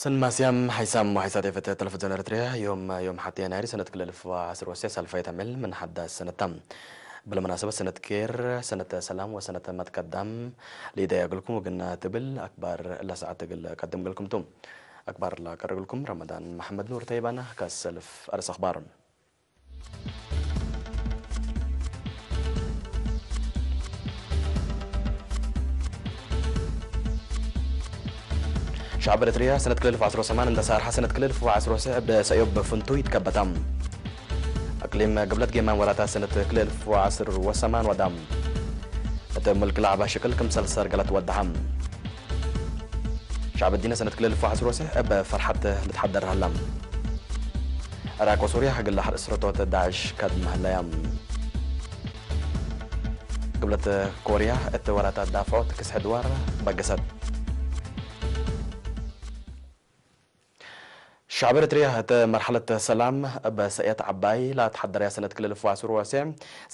ሰንማስያም ሓይሳም ወሓይሳት የፈተ ተለፍዘን ኤርትርያ ዮም ዮም ሓትያ ናይሪ ሰነት ክልልፍ ወዓስር ወስዕ ሳልፋይ ተምል ምን ሓዳስ ሰነታ። ብለመናሰበት ሰነት ኬር ሰነተ ሰላም ወሰነተ መትቀዳም ሊዳ ያገልኩም ወግና ትብል ኣክባር ለሰዓት ትግል ቀድም ገልኩምቱ። ኣክባር ላቀረግልኩም ረመዳን መሐመድ ኑር ተይባና ካሰልፍ ኣርስ ኣኽባር። ሻዕብ ኤርትርያ ሰነት ክልልፍ ዓስሮ ሰማን እንደ ሳርሓ ሰነት ክልልፍ ዓስሮ ስዕ ብሰዮ በፍንቱ ይትከበታ። ኣቅሊም ግብለት ጌማን ወራታ ሰነት ክልልፍ ዓስር ወሰማን ወዳም። እተ ምልክ ለዓባ ሽቅል ክምሰል ሰርገለት ወድሃም። ሻዕብ ዲነ ሰነት ክልልፍ ዓስር ወስዕ እብ ፈርሓት ልትሓደር ሃላም። ዕራቅ ሱርያ ግለ ሓር እስረቶት ዳዕሽ ከድመ ህለያም። ግብለት ኮርያ እት ወራታት ዳፍዖት ክስሕ ድዋር በገሰት። ሻዕብ ኤርትርያ እተ መርሓለት ሰላም እብ ሰእየት ዓባይ ላትሓደርያ ሰነት ክልልፍ ዓስር ወስዕ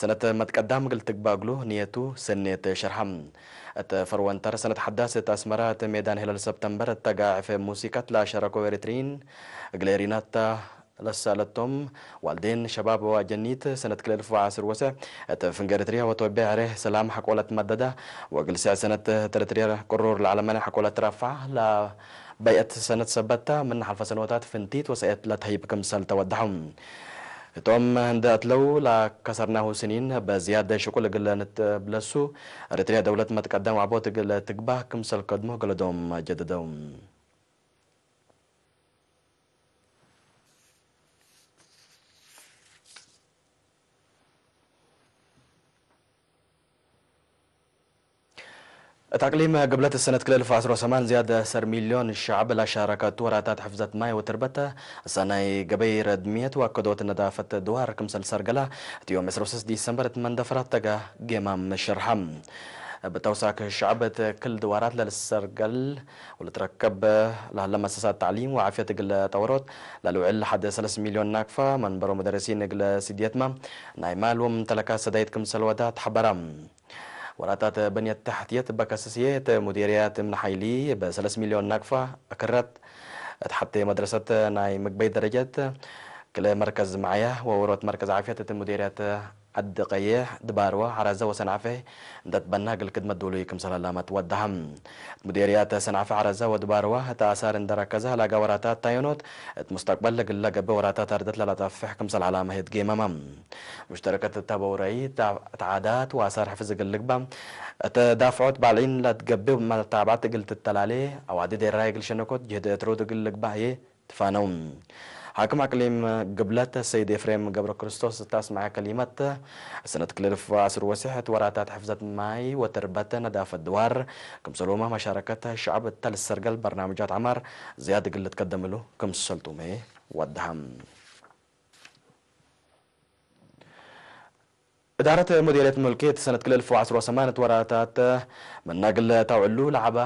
ሰነት መትቀዳም ግል ትግባግሉ ንየቱ ሰኔት ሸርሓም። እት ፈርወንተር ሰነት ሓዳስ እት ኣስመራ እት ሜዳን ሄለል ሰብተምበር እተጋዕፈ ሙሲቀት ላሸረኮ ኤርትሪን እግለ ሪናታ ለሳለቶም ዋልዴን ሸባብ ዋጀኒት ሰነት ክልልፍ ዓስር ወሰዕ እት ፍንገ ኤርትርያ ወቶቢያ ዕሬ ሰላም ሓቆለት መደዳ ወግልስዕ ሰነት ተረትርያ ቅሩር ለዓለመና ሓቆለት ራፋ ላ በይአት ሰነት ሰበታ ምን ሓልፈ ሰነወታት ፍንቲት ወሰኤት ለተሂብ ክምሰል ተወድሖም። እቶም እንደ ኣትለው ላከሰርናሁ ስኒን በዝያደ ሽቁል እግለ ንትብለሱ ኤርትርያ ደውለት መትቀደም ኣቦት እግለ ትግባ ክምሰል ከድሞ ገለዶም ጀደደው። እታ ኣቅሊም ግብለት ሰነት ክልል ፋስሮ ሰማን ዝያድ ሰር ሚልዮን ሸዓብ ላሻረከቱ ወራታት ሕፍዘት ማይ ወትርበተ እሳ ናይ ገበይ ረድሚየት ዋከዶት ነዳፈት ድዋር ክምሰል ሰርገላ እቲ ዮም ዕስራ ወሰስ ዲሰምበር እቲ መንደፈራት ተጋ ጌማም ሸርሓም። ብተውሳክ ሸዓብ እቲ ክል ድዋራት ለልሰርገል ወልትረከብ ላህለ መሰሳት ታዕሊም ወዓፍየት እግለ ጠወሮት ለልውዕል ሓደ ሰለስ ሚልዮን ናቅፋ መንበሮ መደረሲን እግለ ሲድየትማ ናይ ማል ወምተለካ ሰዳይት ክምሰል ወዳ ተሓበራ። ወራታት በንየት ተሕትየት በከስስየት ሙዲርያት ምን ሓይሊ በሰለስ ሚልዮን ናቅፋ ኣክረት እት ሓቴ መድረሰት ናይ ምግበይ ደረጀት ክለ መርከዝ መዓያ ወወሮት መርከዝ ዓፍየት እቲ ሙዲርያት ዓዲ ቀይሕ ድባርዋ ዓራዘ ወሰንዓፈ እንደት በና ግል ክድመት ዱሉይ ክምሰል ኣላማት ወድሃም። እት ሙዲርያት ሰንዓፈ ዓራዘ ወድባርዋ እት ኣሳር እንደረከዘ ላጋ ወራታት ታዮኖት እት ሙስተቅበል ለግለ ገበ ወራታት ኣርደት ለላጣፍሕ ክምሰል ዓላማ ሄት ጌማማ። ሙሽተረከት ተበውረይ ተዓዳት ወኣሳር ሕፍዝ እግል ልግባ እተ ዳፍዖት ባልዒን ለትገብብ መታብዓት እግል ትተላሌ ኣዋዲ ዴራይ እግል ሸነኮት ጅህድ እትሮት እግል ልግባ ህየ ትፋነው። ሓክም ኣቅሊም ግብለት ሰይድ ኤፍሬም ገብረ ክርስቶስ እታስማዐ ከሊመት ሰነት ክልልፍ ኣስር ወሲሕ እቲ ወራታት ሕፍዘት ማይ ወትርበተ ነዳፈት ድዋር ክምሰሎማ መሻረከት ሸዓብ እተልሰርገል በርናምጃት ዓማር ዝያድ እግል ልትከደምሉ ክምሰልቱሜ ወድሃም። እዳረት ሙዲርየት ሙልኪ እቲ ሰነት ክልል ፍዋ ዕስራ ወሰማን እቲ ወራታት መናግል ታውዕሉ ለዓባ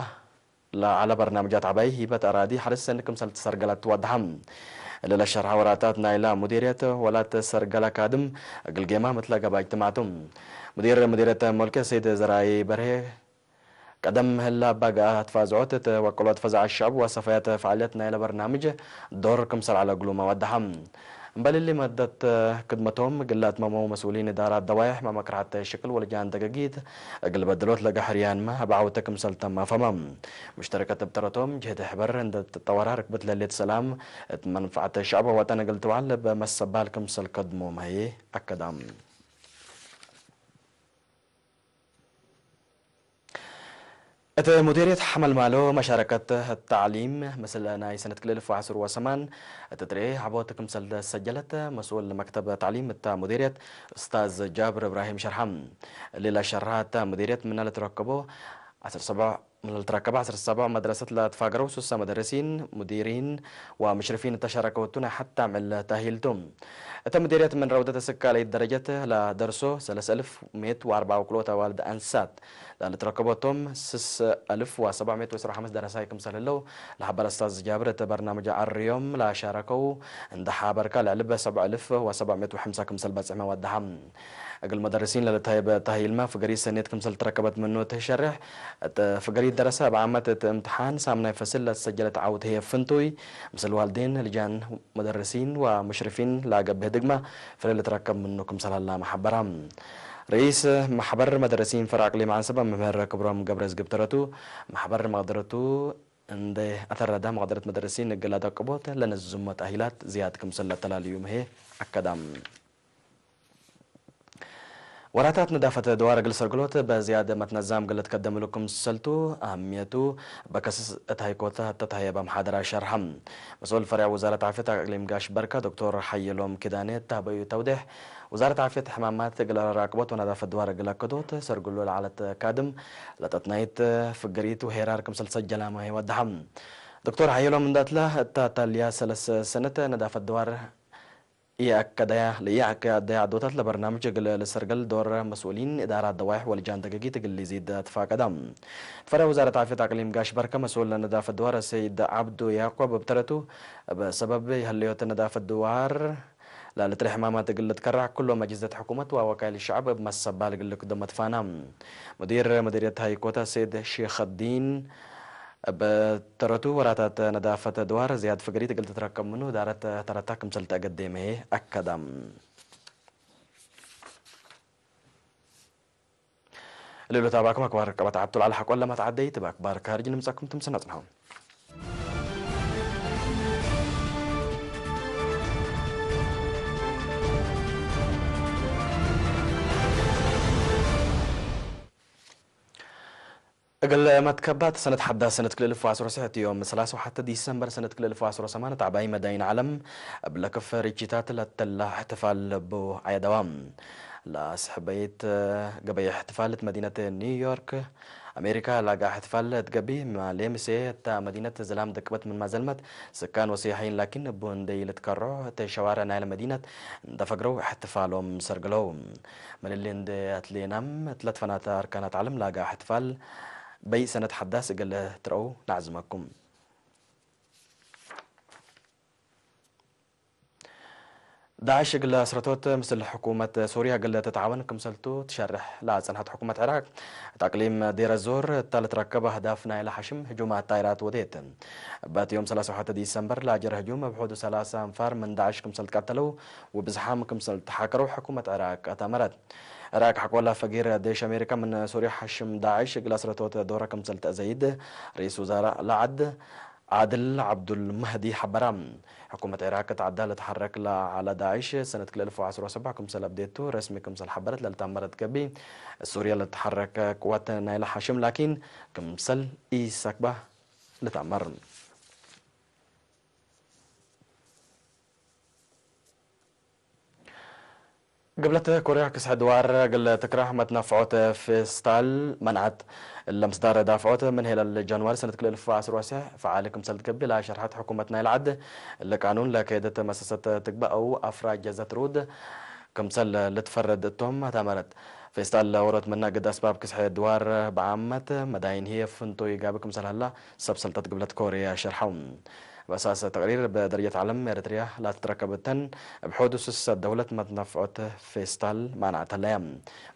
ለዓላ በርናምጃት ዓባይ ሂበት ኣራዲ ሓርስ ሰኒ ክምሰል ትሰርገላት ትዋድሓም። ለለ ሸርሓ ወራታት ናይላ ሙዲርየት ወላት ሰርገላ ካድም እግል ጌማ ምትለ ገባጅ ትማቱ። ሙዲር ሙዲርየት ሙልኪ ሰይድ ዘራይ በርሄ ቀደም ህላ ባግኣ ትፋዝዖት እተ ወቀሎት ፈዛዕ ሸዕብ ወሰፈያት ፈዓልየት ናይለ በርናምጅ ዶር ክምሰል ዓለ ግሉማ ወድሓም። እምበልሊ መደት ክድመቶም ግላት መመው መስኡሊን እዳራት ደዋይሕ መመክርሓት ሽክል ወልጃን ደገጊት እግል በድሎት ለገሕርያንማ ኣብ ዓውተ ክምሰል ተማፈማ። ሙሽተረከት እብ ተረቶም ጅህድ ሕበር እንደ ተጠወራ ርክብት ለሌት ሰላም እት መንፍዓት ሸዕብ ወጠን እግል ትውዓል በመሰባል ክምሰል ከድሞ ማየ ኣከዳም። እት ሙዲርየት ሓመልማሎ መሻረከት ታዕሊም ምስል ናይ ሰነት ክልል ፍዋ ዕስር ወሰማን እት ጥሬ ሓቦት ክምሰል ሰጀለት መስኡል መክተብ ታዕሊም እታ ሙዲርየት ኡስታዝ ጃብር እብራሂም ሸርሓም። ሌላ ሸርሓ እታ ሙዲርየት ምና ለትረከቦ ዓሰርተ ሰብዓ ምና ለትረከበ ዓሰርተ ሰብዓ መድረሰት ለትፋገረው ሱሳ መደረሲን ሙዲሪን ወምሽርፊን እተሸረከወቱ ናይ ሓታ ምዕለ ታሂልቱ። እተ ሙዲርየት ምን ረውደተ ስካለይት ደረጀት ለደርሶ ሰለስ እልፍ ሜት ወኣርብዓ ውቅሎት ኣዋልድ ኣንሳት ለልትረከበቶም ስስ እልፍ ወሰብዓ ሜት ወስራ ሓምስ ደረሳይ ክምሰል ህለው ለሓበር ኣስታዝ ጃብር እተ በርናምጃ ዓርዮም ለሻረከው እንደ ሓበርካ ልዕሊ በሰብዓ እልፍ ወሰብዓ ሜት ወሓምሳ ክምሰል በጽሕመ ወድሃም። እግል መደርሲን ለልታይበ ታሂልማ ፍገሪ ሰኔት ክምሰል ትረከበት ምኑ ትሸርሕ እተ ፍገሪ ደረሰ ኣብ ዓመት እቲ እምትሓን ሳምናይ ፈስል ለተሰጀለት ዓውት ህየ ፍንቱይ ምስል ዋልዴን ልጃን መደረሲን ወሙሽሪፊን ላገብህ ድግማ ፍለ ልትረከብ ምኑ ክምሰላላ መሓበራ። ርኢስ ማሕበር መደረሲን ፈራቅሊ ማዕንሰባ መምህር ክብሮም ገብረ ዝግብ ተረቱ ማሕበር መቕደረቱ እንደ ኣተረዳ መቕደረት መደረሲን እግል ኣዳቅቦት ለነዝዙመት ኣሂላት ዝያድ ክምሰል ለተላልዩ ምሄ ኣከዳም። ወራታት ነዳፈት ደዋር እግል ሰርግሎት በዝያድ መትነዛም ግለት ከደምሉ ክምሰልቱ ኣህምየቱ በከስስ እት ሃይኮታ ተታየበ ኣምሓደራ ሸርሐ። መስኡል ፈሪያ ወዛረት ዓፍየት ኣቅሊም ጋሽ በርካ ዶክተር ሓየሎም ኪዳኔ ታበዩ ተውዴሕ ወዛረት ዓፍየት ሕማማት እግል ኣራራቅቦት ወነዳፈት ደዋር እግል ኣከዶት ሰርግሎ ለዓለት ካድም ለጠጥናይት ፍግሪት ወሄራር ክምሰል ሰጀላማ ይወድሐ። ዶክተር ሓየሎም እንዳትላ እታ ታልያ ሰለስ ሰነት ነዳፈት ደዋር ኢኣከዳያ ለኢኣከዳያ ኣዶታት ለበርናምጅ እግል ልሰርገል ዶር መስኡሊን እዳራ ደዋይሕ ወልጃን ደገጊት እግል ሊዚድ ትፋቀዳ። ትፈረ ወዛረት ዓፍየት ኣቅሊም ጋሽ በርከ መስኡል ነዳፈት ድዋር ሰይድ ዓብዱ ያዕቆብ ብተረቱ በሰበብ የህለዮት ነዳፈት ድዋር ላልትሪ ሕማማት እግል ልትከራዕ ኩሎም ኣጅዘት ሕኩመት ወወካይል ሸዕብ እብ መሰባል እግል ልክዶም መትፋና። ሙዲር ሙዲርየት ሃይኮታ ሰይድ ሼኸዲን እብ ተረቱ ወራታት ነዳፈት ድዋር ዝያድ ፍግሪት እግል ትትረከብ ምኑ ዳረት ተረታ ክምሰል ተገዴመ ኣከዳም። ልሉ ታባኩም ኣክባር ቀባት ዓብቱ ለዓል ሓቆን ለማት ዓደይ ትብ ኣክባር ካርጅ ንምጻኩም ትምስና ጽንሖ። እግል መትከባት ሰነት ሓዳስ ሰነት ክልል ፋስሮ ስሕት እዮም። ሰላሳ ወሓተ ዲሰምበር ሰነት ክልል ፋስሮ ሰማን ታዕባይ መዳይን ዓለም እብ ለክፍ ሪቺታት ለተላ እሕትፋል ለቡ ኣየደዋ። ለስሕበይት ገበይ እሕትፋል እት መዲነት ኒውዮርክ ኣሜሪካ ላጋ እሕትፋል እትገቢ ማሌ ምሴ እታ መዲነት ዝላም ደቅበት ምን ማዘልመት ስካን ወሲያሒን ላኪን እቡ እንደይ ልትከርዖ እተ ሸዋረ ናይለ መዲነት እንተፈግረው እሕትፋሎም ሰርግለው። መልሌ እንደ ኣትሌናም እትለትፈናተ ኣርካናት ዓለም ላጋ እሕትፋል በይ ሰነት ሓዳስ እግል ትረኡ ናዕዝመኩም። ዳዕሽ እግለ ኣስረቶት ምስል ሕኩመት ሶርያ እግለ ተተዓወን ክምሰልቱ ትሸርሕ ለጸንሐት ሕኩመት ዕራቅ እት ኣቅሊም ዴረ ዞር እታ ልትረከብ ኣህዳፍ ናይለ ሓሽም ህጁማት ጣይራት ወዴት። በት ዮም ሰላሳ ወሓተ ዲሰምበር ለጀረ ህጁም እብ ሑዱ ሰላሳ ኣንፋር ምን ዳዕሽ ክምሰል ትቀተለው ወብዝሓም ክምሰል ተሓከረው ሕኩመት ዕራቅ ኣታመረት። ዕራቅ ሓቆላ ፈጊር ዴሽ ኣሜሪካ ምን ሶርያ ሓሽም ዳዕሽ እግለ ኣስረቶት ዶረ ክምሰል ተእዘይድ ርኢስ ውዛራ ለዓድ ዓድል ዓብዱል መህዲ ሓበራ። ሕኩመት ዒራቅ እት ዓዳ ለተሓረክ ለዓለ ዳዕሽ ሰነት ክልተ ኣልፍ ወዓሰርተ ኣርባዕተ ክምሰል ኣብዴቱ ረስሚ ክምሰል ሓበረት ለልታመረት ገቢ ሱርያ ለተሓረክ ቅዋት ናይለ ሓሽም ላኪን ክምሰል ኢሳክባ ልታመር። ግብለት ኮርያ ክስሕ ድዋር ግለ ትክራህ መትነፍዖት ፌስታል መንዓት። እለ ምስዳር ዳፍዖት ምን ሄለል ጃንዋሪ ሰነት ክልተ ኣልፍ ወዓሰርተ ኣርባዕተ ፈዓል ክምሰል ትገብእ ለሸርሐት ሕኩመት ናይለ ዓድ፣ እለ ቃኑን ለከየደት መሰሰት ትግባእ ኣው ኣፍራጀ ዘትሩድ ክምሰል ልትፈረድ እቶም ኣታመረት። ፌስታል ወሮት መናገድ ኣስባብ ክስሕ ድዋር ብዓመት መዳይን ህየ ፍንቶይ ጋቢ ክምሰል ሀላ ሰብ ሰልጠት ግብለት ኮርያ ሸርሐው። በሳሰ ተቅሪር በደረጀት ዓለም ኤርትርያ ላትትረከበተን እብ ሖዱ ስሰ ደውለት መትነፍዖት ፌስታል ማንዓት ሀለያ።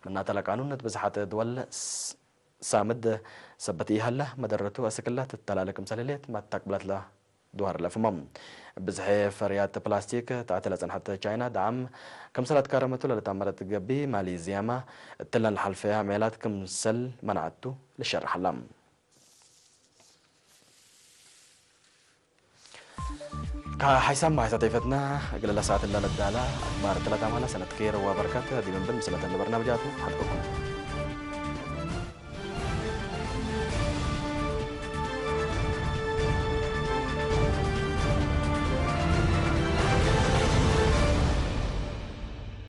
ምናተ ለቃኑን እት ብዝሓት ድወል ስ-፣ ሳምድ ሰበት ኢሀለ መደረቱ አስክላ ትተላለ ክምሰል ህሌት ማታቅብለትላ ድዋር ለፍሞም። ብዝሐ ፈርያት ፕላስቲክ ተኣትለ ጸንሐት ቻይና ደዓም ክምሰል ኣትካረመቱ ለልታመረት ገቢ ማሌዝያማ እትለን ለሓልፈያ ሜላት ክምሰል መናዓቱ ልሸርሐላ። ካብ ሓይሳም መሓይሳ ተይፈትና እግለ ለሰዓት እላ ለዳላ ኣክባር ተለታ ማላ ሰነት ኬር ወበረከት ዲበንብን ምስለተን ለበርናምጃቱ ሓድኩኩም።